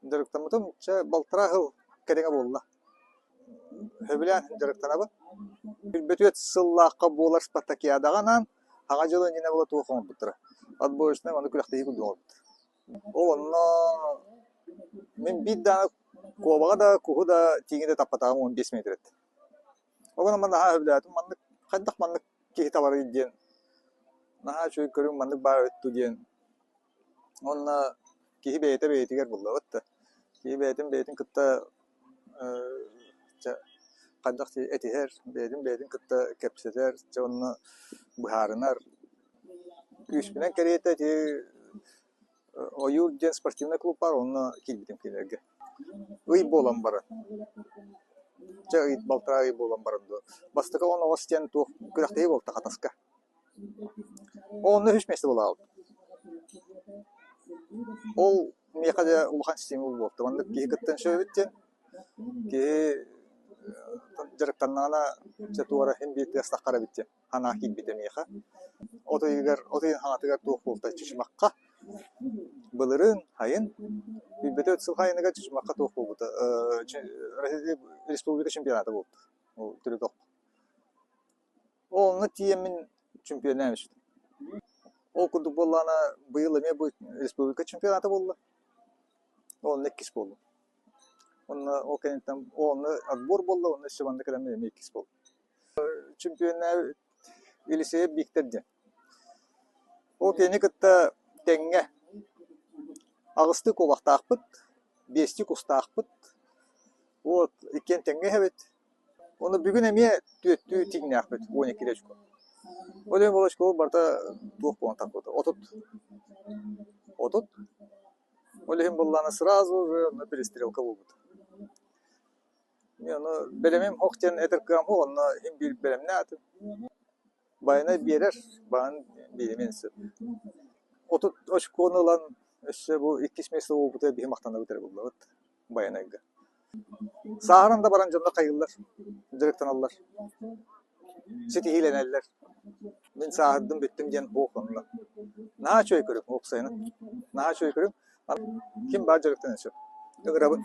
Дьарыктаммытым чэ балтараа сыл кэриҥэ буолла. Сөбүлээн дьарыктанабын. Билбэтүөт сыллаахха буолар спартакиадаҕа анаан Саҥа дьыл иннинэ буола туох оҥорбуттара. Отборочнай маннык күрэхтэһии курдук оҥорбуттар. Ол онно мин биир даҕаны куобаҕы да, куһу да, тииҥи да таппатаҕым 15 метр этэ. Ол гынан наһаа сөбүлээтим маннык хайдах маннык киһи табарый диэн наһаа үчүгэй көрүҥ маннык баар эбит дуу диэн уонна киһи бэйэтэ бэйэтигэр буллабыт да киһи бэйэтин бэйэтин кытта чэ хайдах этиһэр бэйэтин бэйэтин кытта кэпсэтэр чэ онно быһаарынар күүспүнэн кэриэтэ ити Ойуур диэн спортивнай клуб баар, онно киирбитим кинилэргэ. Ый буолан баран, чэ ый балтараа ый буолан баран дуо, бастакы оноҕос диэн туох күрэхтэһии буолта Хатаска. Онно үһүс миэстэ буолаабыт. Ол миэхэ дьэ улахан стимул буолта. Маннык киһи кыттан сөбүт диэн, киһи дьарыктаннаҕына чэ туора иһин биир тыастаххар эбит диэн. Санаа киирбитэ миэхэ. От ыйыгар, от ыйын хаҥатыгар туох буолта Чычымахха былырыын сайын билбэтэ сыл сайыныгар Чычымахха туох буолбута республика чемпионата буолбута ол төрүт Ол онно тиийэммин чемпионнаан түстүм. Ол курдук буоллаҕына быйыл эмиэ бу республика чемпионата буолла. Онно иккис буоллум. Онно ол кэнниттэн онно отбор буолла, онно өссө манна кэлэммин эмиэ иккис буоллум. Чемпионнаабыт Елисеев Бииктэр диэн. Ол кинини кытта тэҥҥэ аҕыстыы куобахтаахпыт, биэстии кустаахпыт. Вот иккиэн тэҥҥэ иһэбит. Ону бүгүн эмиэ түөртүү тиҥнээхпит 12 очко. Ол иһин ол очко барыта туох буолан тахпыта 30. 30. Ол иһин буоллаҕына сразу уже онно перестрелка буолбута. Мин ону бэлэмим ох диэн этэр кыам суох, онно иһин биир бэлэмнээх этим. Байанай биэрэр, баҕан биэримиэн сөп. 30 очкону ылан өссө бу иккис миэстэ буолбута биһи махтанабыт эрэ буллабыт Байанайга. Сааһыран да баран дьоннор хайыыллар, дьарыктаналлар, ситиһиилэнэллэр. Мин сааһырдым бүттүм диэн суох онно. Наһаа үчүгэй көрүҥ уопсайынан. Наһаа үчүгэй көрүҥ. Ким баар дьарыктаныан сөп. Ыҥырабын.